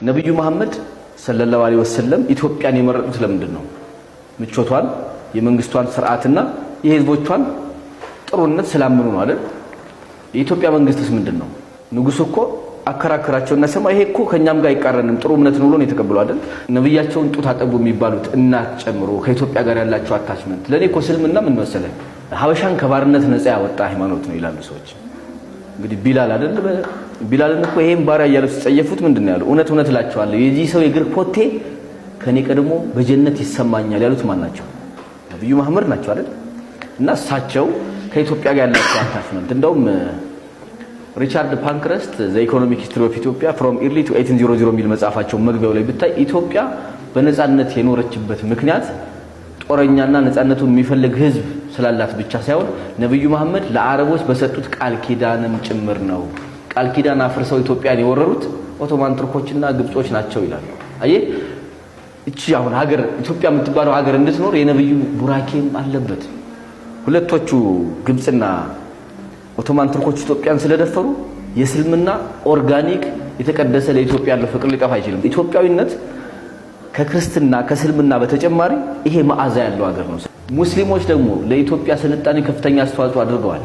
ነቢዩ መሐመድ ሰለላሁ ዐለይሂ ወሰለም ኢትዮጵያን የመረጡት ለምንድን ነው? ምቾቷን፣ የመንግስቷን ስርዓትና የህዝቦቿን ጥሩነት ስላመኑ ነው አይደል? የኢትዮጵያ መንግስትስ ምንድን ነው? ንጉሱ እኮ አከራከራቸውና ሰማ ይሄ እኮ ከኛም ጋር አይቃረንም፣ ጥሩ እምነት ነው ብሎ ነው የተቀበለው አይደል? ነብያቸውን ጡት አጠቡ የሚባሉት እናት ጨምሮ ከኢትዮጵያ ጋር ያላቸው attachment። ለእኔ እኮ እስልምና ምን መሰለህ፣ ሀበሻን ከባርነት ነፃ ያወጣ ሃይማኖት ነው ይላሉ ሰዎች። እንግዲህ ቢላል አይደል? ቢላልን እኮ ይሄን ባሪያ እያሉ ሲጸየፉት ምንድን ነው ያሉ? እውነት እውነት እላቸዋለሁ የዚህ ሰው የእግር ኮቴ ከኔ ቀድሞ በጀነት ይሰማኛል ያሉት ማን ናቸው? ነብዩ መሐመድ ናቸው አይደል? እና እሳቸው ከኢትዮጵያ ጋር ያላቸው attachment፣ እንደውም ሪቻርድ ፓንክረስት "The Economic History of Ethiopia from Early to 1800" የሚል መጽሐፋቸው መግቢያው ላይ ብታይ፣ ኢትዮጵያ በነፃነት የኖረችበት ምክንያት ጦረኛና ነፃነቱን የሚፈልግ ህዝብ ስላላት ብቻ ሳይሆን ነብዩ መሐመድ ለአረቦች በሰጡት ቃል ኪዳንም ጭምር ነው። ቃል ኪዳን አፍርሰው ኢትዮጵያን የወረሩት ኦቶማን ቱርኮችና ግብጾች ናቸው ይላሉ። አየህ፣ እቺ አሁን ሀገር ኢትዮጵያ የምትባለው ሀገር እንድትኖር የነብዩ ቡራኬም አለበት። ሁለቶቹ ግብፅና ኦቶማን ቱርኮች ኢትዮጵያን ስለደፈሩ የእስልምና organic የተቀደሰ ለኢትዮጵያ ያለው ፍቅር ሊጠፋ አይችልም። ኢትዮጵያዊነት ከክርስትና ከእስልምና በተጨማሪ ይሄ መዓዛ ያለው ሀገር ነው። ሙስሊሞች ደግሞ ለኢትዮጵያ ስልጣኔ ከፍተኛ አስተዋጽኦ አድርገዋል።